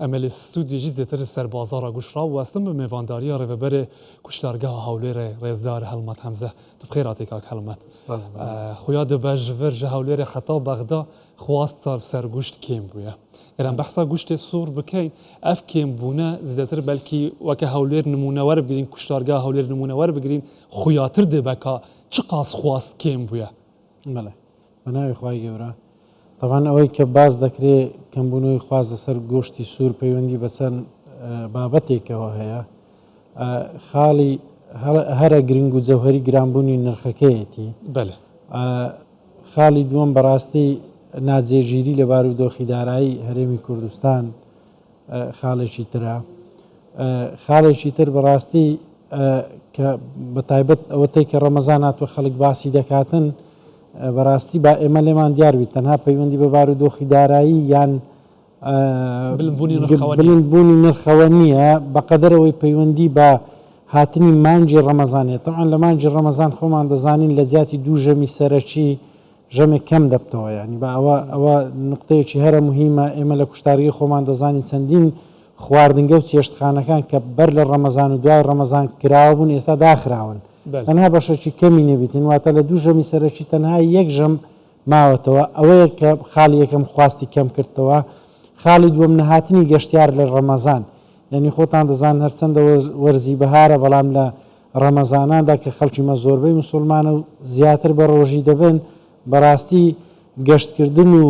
Em ê li stûdyoyê jî zêtir li ser bazara goşt rawestin bi mêvandariya rêveberê kuştargeha Hewlêrê rêzdar Helmet Hemze. Tu bi xêr hatî kak Helmet. Xuya dibe ji vir ji Hewlêrê heta Bexda xwasta li ser goşt kêm bûye. Ger em behsa goştê sor bikeyn ev kêmbûne zêdetir belkî weke Hewlêr nimûne werbigirîn, kuştargeha Hewlêr nimûne werbigirîn xuyatir dibe ka çiqas xwast kêm bûye. Belê. بە ناوی خوای گەورە. تەبعەن ئەوەی کە باس دەکرێ کەمبوونەوەی خواست لەسەر گۆشتی سوور پەیوەندی بە چەند بابەتێکەوە هەیە. خاڵی هەرە گرنگ و جەوهەری گرانبوونی نرخەکەیەتی. بەلێ. خاڵی دووەم بەڕاستی ناجێگیری لە بارودۆخی دارایی هەرێمی کوردستان خاڵێکی ترە. خاڵێکی تر بەڕاستی کە بە تایبەت ئەوەتەی کە ڕەمەزان هاتووە خەڵک باسی دەکاتن بەڕاستی با ئێمە لێمان دیار بیت تەنها پەیوەندی بە بارودۆخی دارایی یان بلندبوونی نرخەوە نییە بەقەدەرەوەی پەیوەندی بە هاتنی مانگی ڕەمەزانە تەعاان لە مانگی ڕەمەزان خۆمان دەزانین لە جیاتی دوو ژەمی سەرەکی ژەمێک کەم دەبتەوە یانی با ئەوە ئەوە نوقتەیەکی هەرە موهیمە ئێمە لە کوشتارگەی خۆمان دەزانین چەندین خواردنگە و چێشتخانەکان کە بەر لە ڕەمەزان و دوای ڕەمەزان کراوە بوون ئێستا داخراون تەنها بەشەکی کەمی نەبیتن واتە لە دوو ژەمی سەرەکی تەنها یەک ژەم ماوەتەوە ئەوەیە کە خاڵی یەکەم خواستی کەم کردتەوە خاڵی دووەم نەهاتنی گەشتیار لە ڕەمەزان یعنی خۆتان دەزان هەرچەندە وەرزی بەهارە بەڵام لە ڕەمەزاناندا کە خەڵکی مە زۆربەی موسوڵمانە و زیاتر بە ڕۆژی دەبن، بەڕاستی گەشتکردن و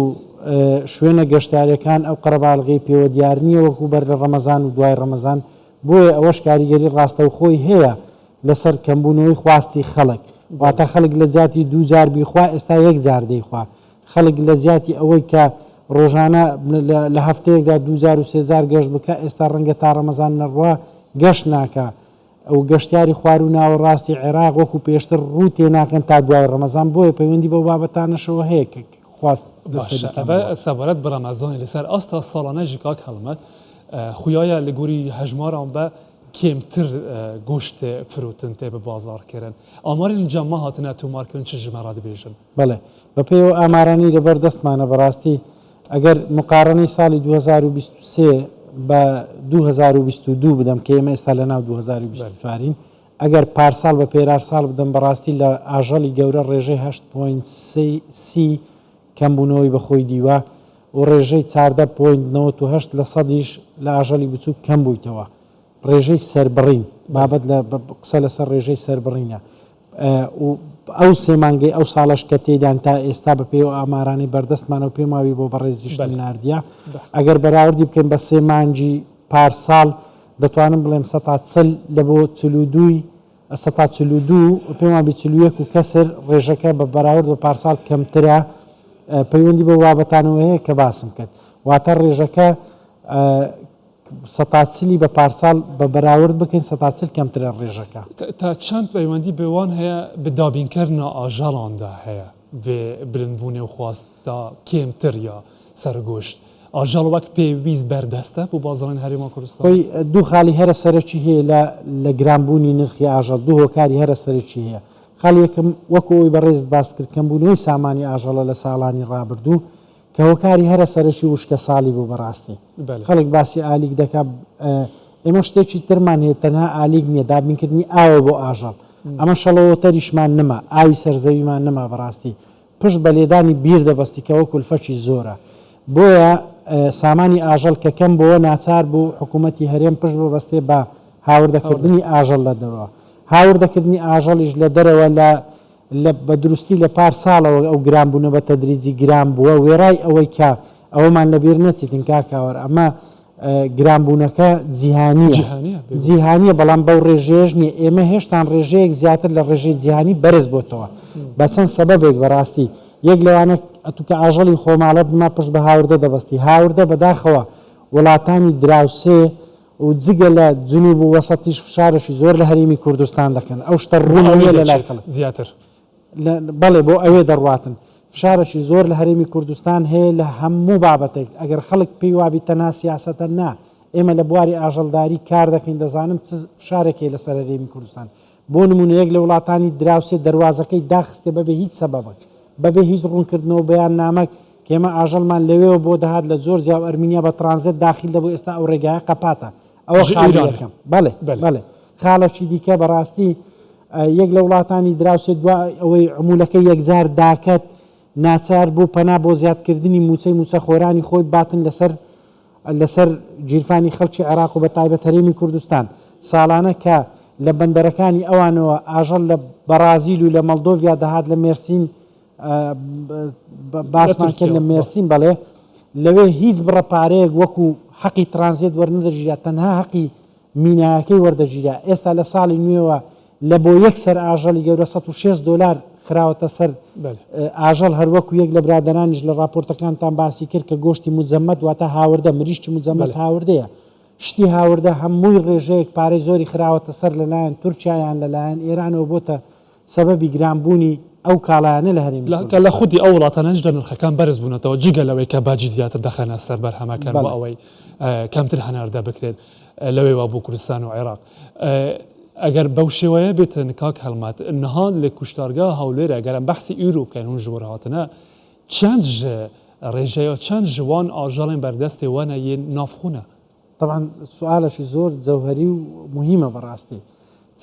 شوێنە گەشتیاریەکان ئەو قەرەباڵغیەی پێوە دیار نییە وەکو بەر لە ڕەمەزان و دوای ڕەمەزان، بۆیە ئەوەش کاریگەری ڕاستەوخۆی هەیە لەسەر کەمبوونەوەی خواستی خەڵک، واتە خەڵک لە جیاتی دوو جار بیخوا ئێستا یەک جار دەیخوا، خەڵک لە جیاتی ئەوەی کە ڕۆژانە لە هەفتەیەکدا دوو جار و سێ جار گەشت بکا ئێستا ڕەنگە تا ڕەمەزان نەڕوا گەشت ناکا. و گەشتیاری خواروو ناوەڕاستی عێراق وەکو پێشتر ڕوو تێناکەن تا دوای ڕەمەزان، بۆیە پەیوەندی بەو بابەتانەشەوە هەیە کە خواست لەسەری باشە کەم ئەڤە بووە. سەبارەت بە ڕەمەزانی لەسەر ئاستا ساڵانە ژی کاک هەڵمەت خویایە لە گۆری هەژماران بە کێمتر گۆشت تێ فروتن تێ بە بازاڕ کرن ئامارێن جەم ما هاتنە تۆمار کرن چ ژمە ڕا دبێژن؟ بەڵێ بەپێی ئەو ئامارانەی لەبەر دەستمانە بەڕاستی ئەگەر مقارەنەی ساڵی 2023 بە 2022 بدەم کە ئێمە ئێستا لە ناو 2024 ین ئەگەر پارساڵ بە پێرارساڵ بدەم بەڕاستی لە ئاژەڵی گەورە ڕێژەی 8.3 کەمبوونەوەی بەخۆی دیوە و ڕێژەی 14.98 لە سەدیش لە ئاژەڵی بچووک کەم بوویتەوە ڕێژەی سەربڕین بابەت لە قسە لەسەر ڕێژەی سەربڕینە و ئەو سێ مانگەی ئەو ساڵەش کە تێیدان تا ئێستا بە پێی ئەو ئامارانەی بەردەستمانە و پێم وابی بۆ بەڕێزیشتم ناردیە ئەگەر بەراوردی بکەین بە سێ مانگی پارساڵ دەتوانم بڵێم سەتا چل لە بۆ چلودووی سەتا 42 پێم وابی 41 و کەسر ڕێژەکە بە بەراورد بە پارساڵ کەمترە پەیوەندی بەو بابەتانەوە هەیە کە باسم کرد واتە ڕێژەکە سەتا چلی بە پارساڵ بە بەراورد بکەین سەتا چل کەمترە ڕێژەکە. تا چەند پەیوەندی بە وان هەیە بە دابینکردنا ئاژەڵاندا هەیە بێ بلندبوونێ و خواستا کێمتر یا سەر گۆشت ئاژەڵ وەک پێویست بەردەستە بۆ بازاڕێن هەرێما کوردستان؟ خۆی دوو خاڵی هەرە سەرەکی هەیە لە لە گرانبوونی نرخی ئاژەڵ دوو هۆکاری هەرە سەرەکی هەیە خاڵی یەکەم وەکو ئەوەی بەڕێزت باست کرد کەمبوونەوەی سامانی ئاژەڵە لە ساڵانی ڕابردوو کە هۆکاری هەرە سەرەکی وشکە ساڵی بوو بەڕاستی خەڵک باسی ئالیک دەکا ئێمە شتێکی ترمان هەیە تەنها ئالیک نییە دابینکردنی ئاوە بۆ ئاژەڵ ئەمە شەڵەوەتەریشمان نما ئاوی سەرزەویمان نما بەڕاستی پشت بە لێدانی بیر دەبەستی کەەوە کولفەکی زۆرە بۆیە سامانی ئاژەڵ کە کەم بۆوە ناچار بوو حکوومەتی هەرێم پشت ببەستێ بە هاوردەکردنی ئاژەڵ لە دەرەوە هاوردەکردنی ئاژەڵیش لە دەرەوە لە لە بە دروستی لە پار ساڵەوە ئەو گران بوونە بە تەدریجی گران بووە وێڕای ئەوەی کە ئەوەمان لە بیر نەچیتن کاک کاوەر ئەمە گران بوونەکە جیهانیە جیهانیە بەڵام بەو ڕێژەیەش نییە ئێمە هێشتان ڕێژەیەک زیاتر لە ڕێژەی جیهانی بەرز بۆتەوە بە چەند سەبەبێک بەڕاستی یەک لەوانە ئەتوو کە ئاژەڵی خۆماڵت نما پشت بە هاوردە دەبەستی هاوردە بەداخەوە وڵاتانی دراوسێ و جگە لە جنوب و وەسەتیش فشارێکی زۆر لە هەرێمی کوردستان دەکەن ئەو شتە ڕوون نییە لە لای خەڵک زیاتر بەڵێ بۆ ئەوێ دەڕواتن فشارێکی زۆر لە هەرێمی کوردستان هەیە لە هەموو بابەتێک ئەگەر خەڵک پێی وابی تەنها سیاسەتە نا ئێمە لە بواری ئاژەڵداری کار دەکەین دەزانم چ فشارێک هەیە لەسەر هەرێمی کوردستان بۆ نمونە یەک لە وڵاتانی دراوسێ دەروازەکەی داخستێ بەبێ هیچ سەبەبەک بەبێ هیچ ڕوونکردنەوە بەیاننامەک. کە ئێمە ئاژەڵمان لەوێوە بۆ دەهات لە جۆرجیا و ئەرمینیا بە ترانزێت داخیل دەبوو ئێستا ئەو ڕێگایە قەپاتە ئەوە خاڵی یەکەم بەڵێ بەڵێ خاڵێکی دیکە بەڕاستی یەک لە وڵاتانی دراوسێ دوای ئەوەی عمولەکەی یەکجار داکەت ناچار بوو پەنا بۆ زیادکردنی مووچەی مووچەخۆرانی خۆی باتن لەسەر لەسەر گیرفانی خەڵکی عێراق و بە تایبەت هەرێمی کوردستان ساڵانە کە لە بەندەرەکانی ئەوانەوە ئاژەڵ لە بەڕازیل و لە مەڵدۆڤیا دەهات لە مێرسین باسمان کرد لە مێرسین بەڵێ لەوێ هیچ بڕە پارەیەک وەکو حەقی ترانزێت وەرنەدەگیرا تەنها حەقی مینایەکەی وەردەگیرا ئێستا لە ساڵی نوێوە لە بۆ یەک سەر ئاژەڵی گەورە 160 دۆلار خراوەتە سەر ئاژەڵ هەروەکو یەک لە برادەرانیش لە ڕاپۆرتەکانتان باسی کرد کە گۆشتی مجەمەد واتە هاوردە مریشکی مجەمەد هاوردەیە شتی هاوردە هەمووی ڕێژەیەک پارەی زۆری خراوەتە سەر لەلایەن تورکیا یان لەلایەن ئێرانەوە بۆتە سەبەبی گرانبوونی ئەو کاڵایانە لە هەرێمی کە لە خودی ئەو وڵاتانەشدا نرخەکان بەرز بوونەتەوە جگە لەوەی کە باجی زیاتر دەخەنە سەر بەرهەمەکان بۆ ئەوەی کەمتر هەناردە بکرێن لەوێوە بۆ کوردستان و عێراق. ئەگەر بەو شێوەیە بێتن کاک هەڵمەت نها لە کوشتارگا هەولێر ئەگەر ئەم بەحسی ئیرۆ بکەین هون ژ هاتنە چەند ژ ڕێژەیە چەند ژ وان ئاژەڵێن بەردەستێ وەنە یێن ناوخۆنە؟ تەبعەن سوالەکی زۆر جەوهەری و موهیمە بەڕاستی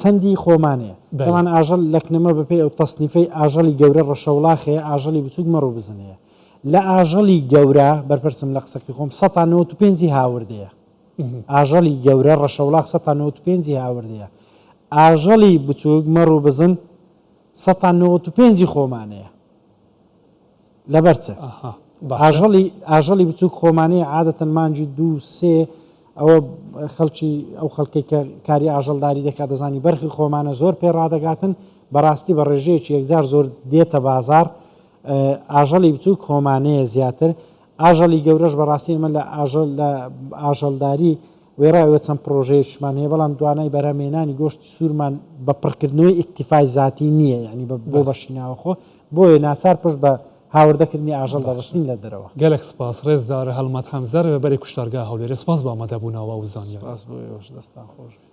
چەندی خۆمانەیە تەبعەن ئاژەڵ لەکنەمە بەپێی ئەو تەسنیفەی ئاژەڵی گەورە ڕەشەوڵاخ هەیە ئاژەڵی بچوک مەڕ و بزن هەیە لە ئاژەڵی گەورە بەرپرسم لە قسەکەی خۆم سەتا نەوەت و پێنجی هاوردەیە ئاژەڵی گەورە ڕەشەوڵاخ سەتا نەوەت و پێنجی هاوردەیە ئاژەڵی بچوک مەڕ و بزن سەتا نەوەت و پێنجی خۆمانەیە لەبەر چ؟ ئاژەڵی ئاژەڵی بچووک خۆمانەیە عادەتەن مانگی دوو سێ ئەوە خەڵکی ئەو خەڵکەی کە کاری ئاژەڵداری دەکات دەزانی بەرخی خۆمانە زۆر پێ ڕادەگاتن بەڕاستی بە ڕێژەیەکی یەکجار زۆر دێتە بازار ئاژەڵی بچووک خۆمانەیە زیاتر ئاژەڵی گەورەش بەڕاستی ئێمە لە ئاژەڵ لە ئاژەڵداری وێڕای ئەوە چەند پڕۆژەیەکیشمان هەیە، بەڵام توانای بەرهەمهێنانی گۆشتی سوورمان بە پڕکردنەوەی ئیکتیفای زاتی نییە، یانی بۆ بەشی ناوەخۆ، بۆیە ناچار پشت بە هاوردەکردنی ئاژەڵ دەبەستین لە دەرەوە. گەلەک سپاس ڕێزدار هەڵمەت حەمزە ڕێوەبەری کوشتارگا هەولێرێ سپاس بۆ ئامادەبوونەوە و زانیاری. سپاس بۆ ئێوەش دەستتان خۆش بێت.